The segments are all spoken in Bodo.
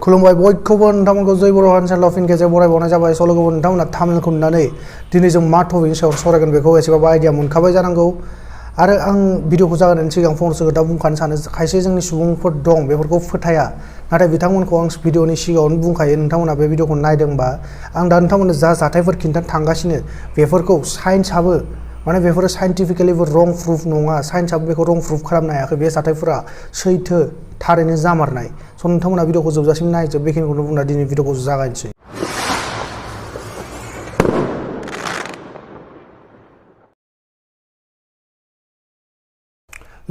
खुलुमबाय बयखौबो नोंथांमोनखौ जय बर' हान्जानि फिन खेबसे बरायबावनाय जाबाय सल'खौबो नोंथांमोना थामिलखौ नुनानै दिनै जों मा टपिकनि सायाव सावरायगोन बेखौ एसेबाबो आइडिया मोनखाबाय जानांगौ आरो आं भिडिअखौ जागायनायनि सिगां फंनैसो खोथा बुंखानो सानो खायसे जोंनि सुबुंफोर दं बेफोरखौ फोथाया नाथाय बिथांमोनखौ आं भिडिअनि सिगाङावनो बुंखायो नोंथांमोना बे भिडिअखौ नायदोंबा आं दा नोंथांमोननो जा जाथायफोर खिन्थानो थांगासिनो बेफोरखौ साइन्सआबो माने बेफोरो साइन्टिफिकेलिबो रं प्रुफ नङा साइन्सआबो बेखौ रं प्रुफ खालामनो हायाखै बे जाथायफोरा सैथो थारैनो जामारनाय स' नोंथांमोना भिडिअखौ जोबजासिम नायजोब बेखिनिखौनो बुंना दिनै भिडिअखौ जागायनोसै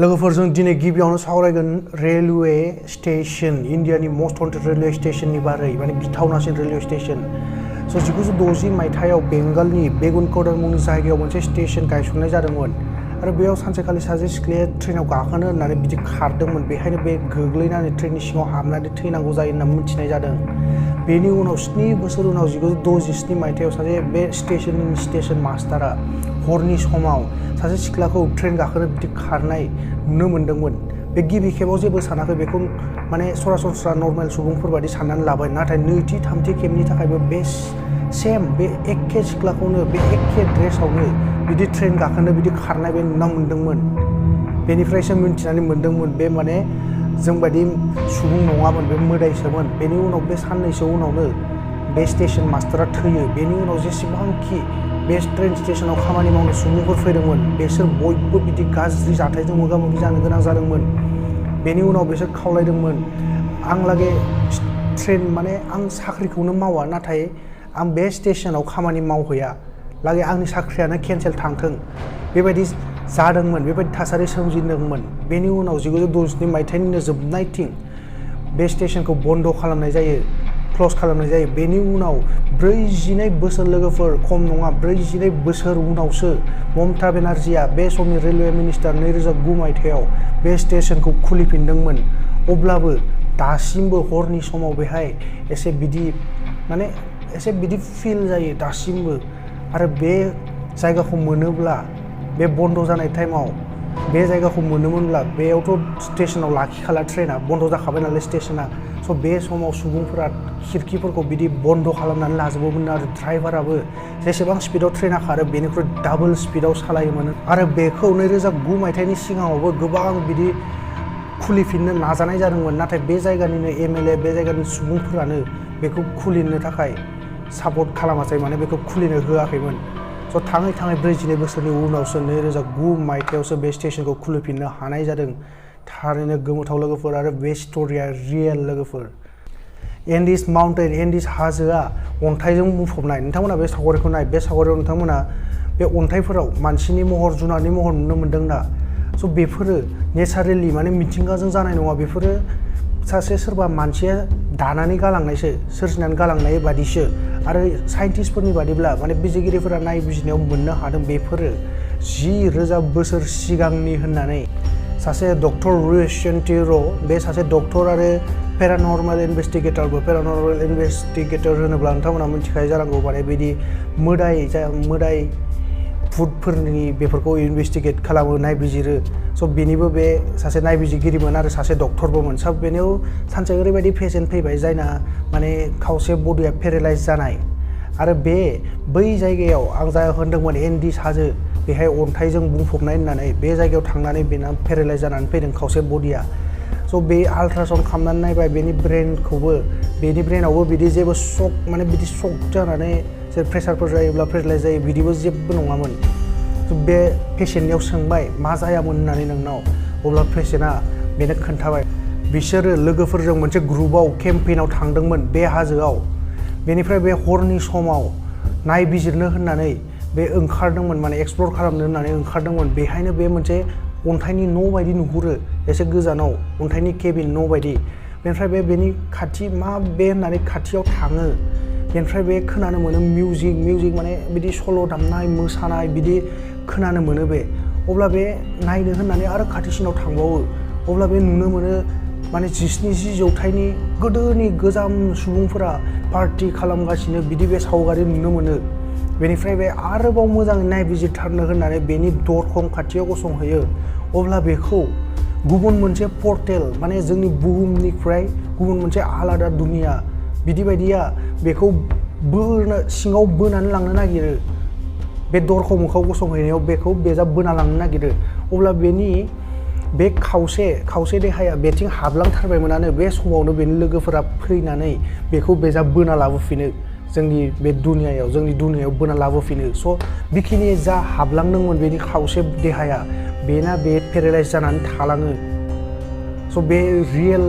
लोगोफोर जों दिनै गिबियावनो सावरायगोन रेलवे स्टेशन इन्डियानि मस्ट हन्टेड रेलवे स्टेशननि बारै माने गिथावनासिन रेलवे स्टेशन स' 1960 मायथाइयाव बेंगलनि बेगुनक'डर मुंनि जायगायाव मोनसे स्टेशन गायसननाय जादोंमोन आरो बेयाव सानसेखालि सासे सिख्लाया ट्रेनाव गाखोनो होननानै बिदि खारदोंमोन बेखायनो बे गोग्लैनानै ट्रेननि सिङाव हाबनानै थैनांगौ जायो होनना मिथिनाय जादों बेनि उनाव 7 बोसोर उनाव 1967 मायथाइयाव सासे बे स्टेशननि स्टेशन मास्टारा हरनि समाव सासे सिख्लाखौ ट्रेन गाखोनो बिदि खारनाय नुनो मोन्दोंमोन बे गिबि खेबाव जेबो सानाखै बेखौ माने सरासनस्रा नर्मेल सुबुंफोर बायदि साननानै लाबाय नाथाय नैथि थामथि खेबनि थाखायबो बे सेम बे एखे सिख्लाखौनो बे एखे ड्रेसावनो बिदि ट्रेन गाखोनो बिदि खारनाय बे नुना मोन्दोंमोन बेनिफ्रायसो मिन्थिनानै मोन्दोंमोन बे माने जोंबायदि सुबुं नङामोन बे मोदायसोमोन बेनि उनाव बे साननैसो उनावनो बे स्टेशन मास्टारा थैयो बेनि उनाव जेसेबांखि बे ट्रेन स्टेशनाव खामानि मावनो सुबुंफोर फैदोंमोन बिसोर बयबो बिदि गाज्रि जाथायजों मोगा मोगि जानो गोनां जादोंमोन बेनि उनाव बिसोर खावलायदोंमोन आं लागै ट्रेन माने आं साख्रिखौनो मावा नाथाय आं बे स्टेशनाव खामानि मावहैया लागै आंनि साख्रियानो केन्सेल थांथों बेबायदि जादोंमोन बेबायदि थासारि सोमजिदोंमोन बेनि उनाव 1962 मायथाइनिनो जोबनायथिं बे स्टेशनखौ बन्द खालामनाय जायो क्ल'ज खालामनाय जायो बेनि उनाव 42 बोसोर लोगोफोर खम नङा 42 बोसोर उनावसो ममता बेनार्जीआ बे समनि रेलवे मिनिस्टार 2009 मायथाइयाव बे स्टेशनखौ खुलिफिनदोंमोन अब्लाबो दासिमबो हरनि समाव बेहाय एसे बिदि फिल जायो दासिमबो आरो बे जायगाखौ मोनोब्ला बे बन्द जानाय टाइमाव बे जायगाखौ मोनोमोनब्ला बेयावथ' स्टेशनाव लाखिखाला ट्रेना बन्द जाखाबाय नालाय स्टेशना स' बे समाव सुबुंफोरा खिरखिफोरखौ बिदि बन्द खालामनानै लाजोबोमोन आरो ड्राइभाराबो जेसेबां स्पिडाव ट्रेना खारो बेनिख्रुइ डाबल स्पिडाव सालायोमोन आरो बेखौ 2009 मायथाइनि सिगाङावबो गोबां बिदि खुलिफिननो नाजानाय जादोंमोन नाथाय बे जायगानिनो MLA बे जायगानि सुबुंफोरानो बेखौ खुलिनो थाखाय सापर्ट खालामासै माने बेखौ खुलिनो होआखैमोन स' थाङै 42 बोसोरनि उनावसो 2009 मायथाइयावसो बे स्टेशनखौ खुलिफिननो हानाय जादों थारैनो गोमोथाव लोगोफोर आरो बे स्ट'रिया रियेल लोगोफोर एन्डिस माउन्टेन एन्डिस हाजोआ अन्थाइजों बुंफबनाय नोंथांमोना बे सावगारिखौ नाय बे सावगारियाव नोंथांमोना बे अन्थाइफोराव मानसिनि महर जुनारनि महर नुनो मोन्दों ना स' बेफोरो नेचारेलि माने मिथिंगाजों जानाय नङा बेफोरो सासे सोरबा मानसिया दानानै गालांनायसो सोरजिनानै गालांनाय बादिसो आरो साइन्टिस्टफोरनि बादिब्ला माने बिजिरगिरिफोरा नायबिजिरनायाव मोननो हादों बेफोरो 10,000 बोसोर सिगांनि होननानै सासे डक्टर रुएसेन्टिर' बे सासे डक्टर आरो पेरानर्मेल इनभेस्टिगेटर होनोब्ला नोंथांमोना मिथिखायो जानांगौ माने बिदि मोदाय भुतफोरनि बेफोरखौ इनभेस्टिगेट खालामो नायबिजिरो स' बेनिबो बे सासे नायबिजिरगिरिमोन आरो सासे डक्टरबोमोन सब बेनियाव सानसे ओरैबायदि पेसेन्ट फैबाय जायना माने खावसे बडिया पेरालाइज जानाय आरो बै जायगायाव आं जा होनदोंमोन एन्डिस हाजो बेहाय अन्थाइजों बुंफबनाय होननानै बे जायगायाव थांनानै बेना पेरालाइज जानानै फैदों खावसे बडिया स' बे आल्ट्रासाउन्ड खालामनानै नायबाय बेनि ब्रेनावबो बिदि जेबो शक माने बिदि शक जानानै जेरै प्रेसारफोर जायोब्ला पेरालाइज जायो बिदिबो जेबो नङामोन बे पेसेन्टनियाव सोंबाय मा जायामोन होननानै नोंनाव अब्ला पेसेन्टआ बेनो खोन्थाबाय बिसोरो लोगोफोरजों मोनसे ग्रुपआव केम्पेइनाव थांदोंमोन बे हाजोआव बेनिफ्राय बे हरनि समाव नायबिजिरनो होननानै बे ओंखारदोंमोन माने एक्सप्लर खालामनो होननानै ओंखारदोंमोन बेहायनो बे मोनसे अन्थाइनि न' बायदि नुहुरो एसे गोजानाव अन्थाइनि केबिन न' बायदि बेनिफ्राय बेनि खाथि मा बे होननानै खाथियाव थाङो बेनिफ्राय बे खोनानो मोनो मिउजिक माने बिदि सल' दामनाय मोसानाय बिदि खोनानो मोनो बे अब्ला बे नायनो होननानै आरो खाथिसिनाव थांबावो अब्ला बे नुनो मोनो माने 17 जौथाइनि गोदोनि गोजाम सुबुंफोरा पार्टि खालामगासिनो बिदि बे सावगारि नुनो मोनो बेनिफ्राय बे आरोबाव मोजाङै नायबिजिरथारनो होननानै बेनि दरखं खाथियाव गसंहैयो अब्ला बेखौ गुबुन मोनसे पर्टेल माने जोंनि बुहुमनिफ्राय गुबुन मोनसे आलादा दुनिया बिदि बायदिया बेखौ सिङाव बोनानै लांनो नागिरो बे दरखौ मोखाङाव गसंहैनायाव बेखौ बेजा बोना लांनो नागिरो अब्ला बेनि बे खावसे देहाया बेथिं हाबलांथारबायमोनानो बे समावनो बेनि लोगोफोरा फैनानै बेखौ बेजा बोना लाबोफिनो जोंनि बे दुनियायाव बोना लाबोफिनो स' बेखिनि जा हाबलांदोंमोन बेनि खावसे देहाया बेना बे पेरालाइज जानानै थालाङो स' बे रियेल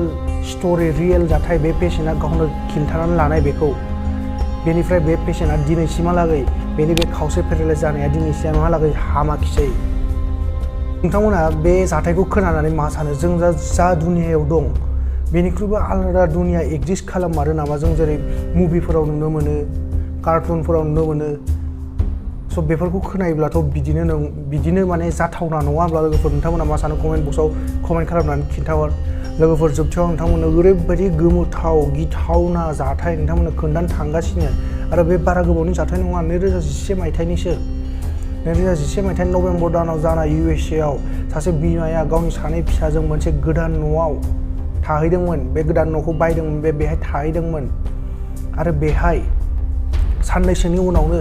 स्ट'रि रियेल जाथाय बे पेशेन्टआ गावनो खिन्थानानै लानाय बेखौ बेनिफ्राय बे पेशेन्टआ दिनैसिमहालागै बेनि बे खावसे पेरालाइज जानाया दिनैसिमहालागै हामाखिसै नोंथांमोना बे जाथायखौ खोनानानै मा सानो जों जा दुनियायाव दं बेनिख्रुइबो आलादा दुनिया एक्जिस्ट खालाममारो नामा जों जेरै मुभिफोराव नुनो मोनो कार्टुनफोराव नुनो मोनो स' बेफोरखौ खोनायोब्लाथ' बिदिनो माने जाथावना नङा होमब्ला लोगोफोर नोंथांमोना मा सानो कमेन्ट बक्सआव कमेन्ट खालामनानै खिन्थाहर लोगोफोर जोबथियाव नोंथांमोननो ओरैबायदि गोमोथाव गिथावना जाथाय नोंथांमोननो खोन्थानो थांगासिनो आरो बे बारा गोबावनि जाथाय नङा 2011 मायथाइनिसो 2011 मायथाइनि नभेम्बर दानाव जानाय USA आव सासे बिमाया गावनि सानै फिसाजों मोनसे गोदान न'आव थाहैदोंमोन बे गोदान न'खौ बायदोंमोन बेहाय थाहैदोंमोन आरो बेहाय साननैसोनि उनावनो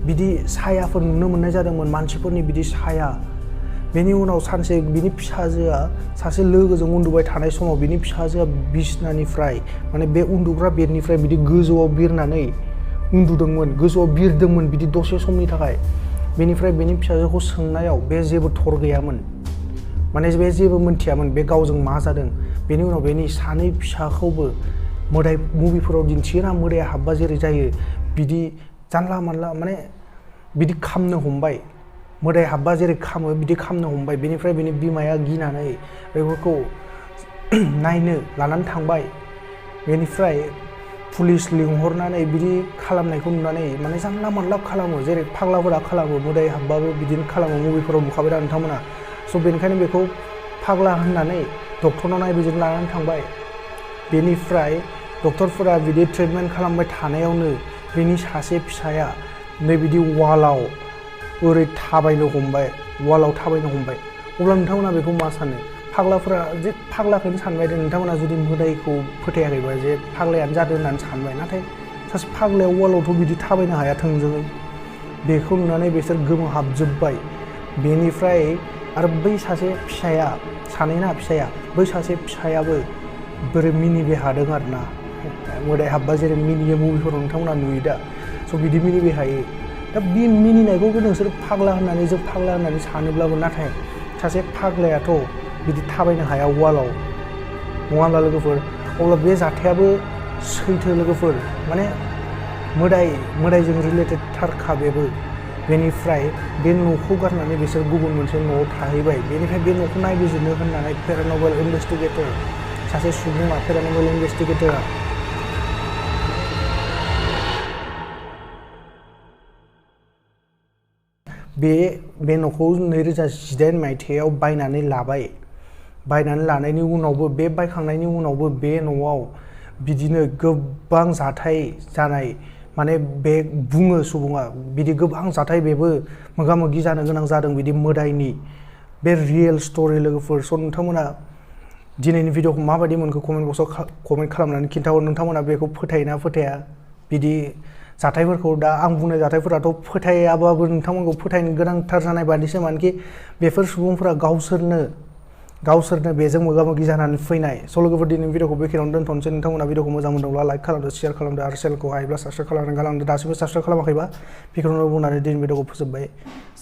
बिदि सायाफोर नुनो मोननाय जादोंमोन मानसिफोरनि बिदि साया बेनि उनाव सानसे बिनि फिसाजोआ सासे लोगोजों उन्दुबाय थानाय समाव बिनि फिसाजोआ बिसनानिफ्राय माने बे उन्दुग्रा बेडनिफ्राय बिदि गोजौआव बिरनानै उन्दुदोंमोन गोजौआव बिरदोंमोन बिदि दसे समनि थाखाय बेनिफ्राय बेनि फिसाजोखौ सोंनायाव बे जेबो थर गैयामोन माने बे जेबो मोनथियामोन बे गावजों मा जादों बेनि उनाव बेनि सानै फिसाखौबो मोदाय मुभिफोराव दिन्थियोना मोदाया हाबबा जेरै जायो बिदि जानला मानला माने बिदि खामनो हमबाय मोदाय हाबबा जेरै खामो बिदि खामनो हमबाय बेनिफ्राय बेनि बिमाया गिनानै बेफोरखौ नायनो लानानै थांबाय बेनिफ्राय पुलिस लिंहरनानै बिदि खालामनायखौ नुनानै माने जानला मानला खालामो जेरै फाग्लाफोरा खालामो मोदाय हाबबाबो बिदिनो खालामो मुभिफोराव नुखाबाय दा नोंथांमोना स' बेनिखायनो बेखौ फाग्ला होननानै डक्टरनाव नायबिजिरनो लानानै थांबाय बेनिफ्राय डक्टरफोरा बिदि ट्रिटमेन्ट खालामबाय थानायावनो बेनि सासे फिसाया नै बिदि वालाव ओरै थाबायनो हमबाय अब्ला नोंथांमोना बेखौ मा सानो फाग्लाफोरा जे फाग्लाखौनो सानबाय नोंथांमोना जुदि मोदायखौ फोथायाखैबा जे फाग्लायानो जादों होननानै सानबाय नाथाय सासे फाग्लाया वालावथ' बिदि थाबायनो हाया थोंजोङै बेखौ नुनानै बिसोर गोमोहाबजोब्बाय बेनिफ्राय आरो बै सासे फिसाया सानैना फिसाया बै सासे फिसायाबो बोरै मिनिबाय हादों आरोना मोदाय हाबबा जेरै मिनियो मुभिफोराव नोंथांमोना नुयो दा स' बिदि मिनिबाय हायो दा बे मिनिनायखौबो नोंसोर फाग्ला होननानै सानोब्लाबो नाथाय सासे फाग्लायाथ' बिदि थाबायनो हाया वालाव नङा होमब्ला लोगोफोर अब्ला बे जाथायाबो सैथो लोगोफोर माने मोदायजों रिलेटेड थारखा बेबो बेनिफ्राय बे न'खौ गारनानै बिसोर गुबुन मोनसे न'आव थाहैबाय बेनिफ्राय बे न'खौ नायबिजिरनो होननानै पेरानर्मेल इनभेस्टिगेटर सासे सुबुङा पेरानर्मेल इनभेस्टिगेटरा बे न'खौ 2018 मायथाइयाव बायनानै लानायनि उनावबो बे बायखांनायनि उनावबो बे न'आव बिदिनो गोबां जाथाय जानाय माने बे बुङो सुबुङा बिदि गोबां जाथाय बेबो मोगा मोगि जानो गोनां जादों बिदि मोदायनि बे रियेल स्ट'रि लोगोफोर स' नोंथांमोना दिनैनि भिडिअखौ माबायदि मोनखो कमेन्ट बक्सआव कमेन्ट खालामनानै खिन्थाहर नोंथांमोना बेखौ फोथायोना फोथाया बिदि जाथायफोरखौ दा आं बुंनाय जाथायफोराथ' फोथायाबाबो नोंथांमोनखौ फोथायनो गोनांथार जानाय बादिसो मानोखि बेफोर सुबुंफोरा गावसोरनो बेजों मोगा मोगि जानानै फैनाय स' लोगोफोर दिनैनि भिडिअखौ बेखिनियावनो दोनथ'नोसै नोंथांमोना भिडिअखौ मोजां मोनदोंब्ला लाइक खालामदो शेयार खालामदो आरो चेनेलखौ हायोब्ला साबस्क्राइब खालामनानै गालांदो दासिमबो साबस्क्राइब खालामाखैबा बेखिनियावनो बुंनानै दिनैनि भिडिअखौ फोजोबबाय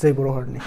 जै बर' हारिनि